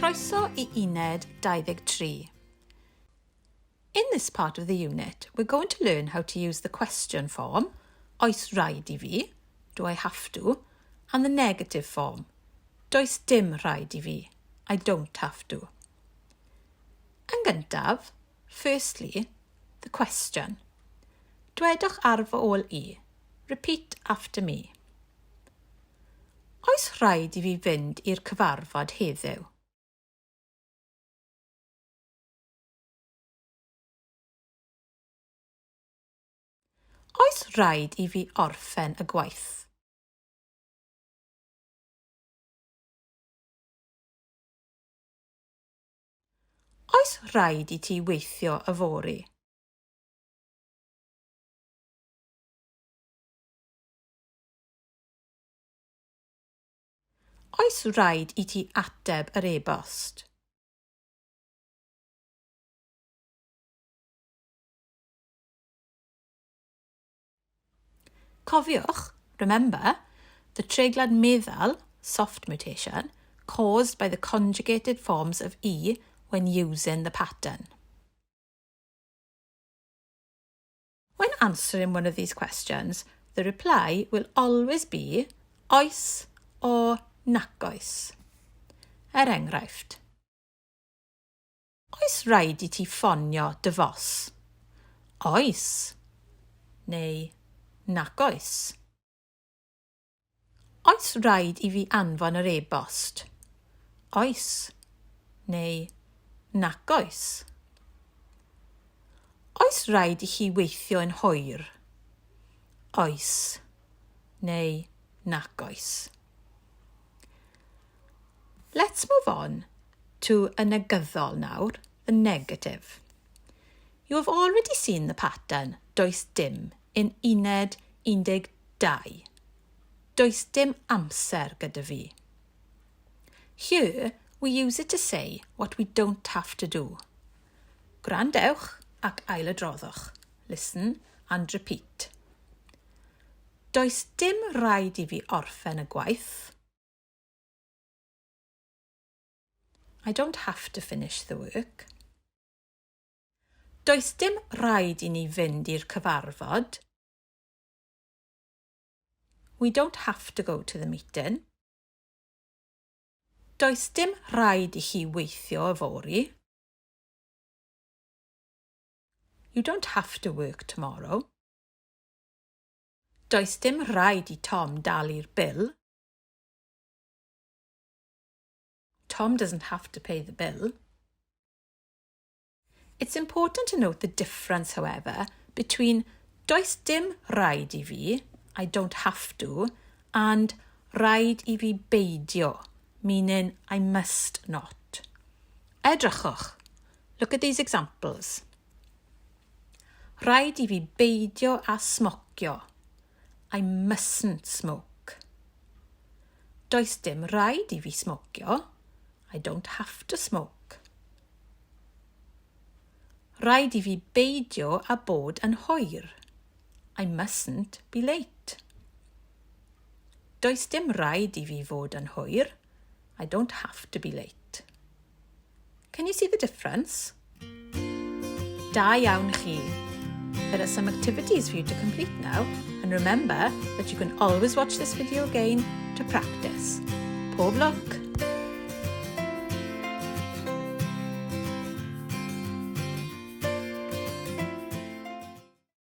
Croeso i Uned 23. In this part of the unit, we're going to learn how to use the question form, oes rhaid i fi, do I have to, and the negative form, does dim rhaid i fi, I don't have to. Yn gyntaf, firstly, the question. Dwedwch ar fy ôl i. Repeat after me. Oes rhaid i fi fynd i'r cyfarfod heddiw? Oes rhaid i fi orffen y gwaith? Oes rhaid i ti weithio yfory? Oes rhaid i ti ateb yr e-bost? Cofiwch, remember, the treiglad meddal, soft mutation, caused by the conjugated forms of E when using the pattern. When answering one of these questions, the reply will always be oes or nac oes. Er enghraifft, Oes rhaid i ti ffonio dy fos? Oes. Neu nac oes. Oes rhaid i fi anfon yr e-bost? Oes. Neu nac oes. Oes rhaid i chi weithio yn hwyr? Oes. Neu nac oes. Let's move on to y negyddol nawr, the negative. You have already seen the pattern does dim in uned 12. Does dim amser gyda fi. Here, we use it to say what we don't have to do. Gwrandewch ac ailadroddwch. Listen and repeat. Does dim rhaid i fi orffen y gwaith. I don't have to finish the work. Does dim rhaid i ni fynd i'r cyfarfod. We don't have to go to the meeting. Does dim rhaid i chi weithio yfory. You don't have to work tomorrow. Does dim rhaid i Tom dalu'r bil. Tom doesn't have to pay the bill. It's important to note the difference, however, between does dim rhaid i fi, I don't have to, and rhaid i fi beidio, meaning I must not. Edrychwch. Look at these examples. Rhaid i fi beidio â smocio. I mustn't smoke. Does dim rhaid i fi smocio. I don't have to smoke. Rhaid i fi beidio â bod yn hwyr. I mustn't be late. Does dim rhaid i fi fod yn hwyr. I don't have to be late. Can you see the difference? Da iawn chi. There are some activities for you to complete now, and remember that you can always watch this video again to practice. Pob lwc!